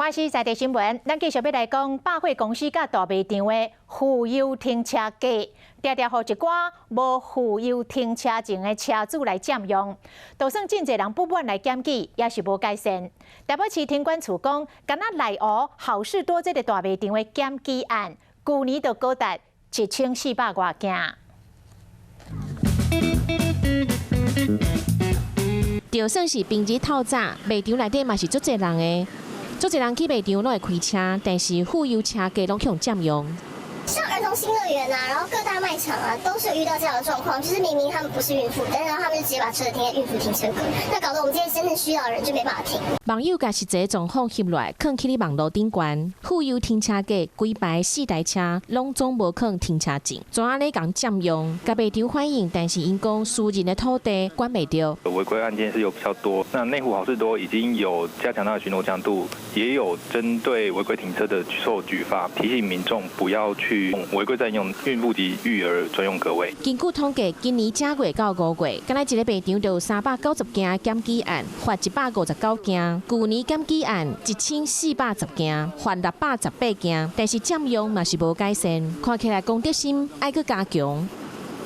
華視在地新聞，咱繼續欲來講百貨公司佮大賣場的附有停車格，定定予一寡無附有停車證的車主來佔用，就算真濟人不滿來檢舉，也是無改善。台北市停管處講，干焦內湖好市多這个大賣場的檢舉案，舊年就高達1400外件。就算是平日透早，賣場內底嘛是足濟人的。足濟人去賣場攏會開車，但是附有車格攏予佔用。像兒童新樂園啊，然後各大賣場啊，都是遇到這樣的狀況，就是明明他們不是孕婦，但是他們就直接把車停在孕婦停車格，那搞得我們這些真正需要的人就沒辦法停。網友共實際狀況翕落來，囥佇咧網路頂懸，附有停車格規排四台車，攏總無囥停車證，怎按呢共佔用？共賣場反映，但是𪜶講私人的土地管袂著。違規案件是有比較多，那內湖好市多已經有加強它的巡邏強度，也有針對違規停車的做舉發，提醒民眾不要去違規佔用孕婦及育兒專用格位。根據統計，今年正月到5月，干焦一个賣場就有390件檢舉案，罰159件。舊年檢舉案1410件，罰618件，但是佔用嘛是無改善，看起來公德心愛閣加強。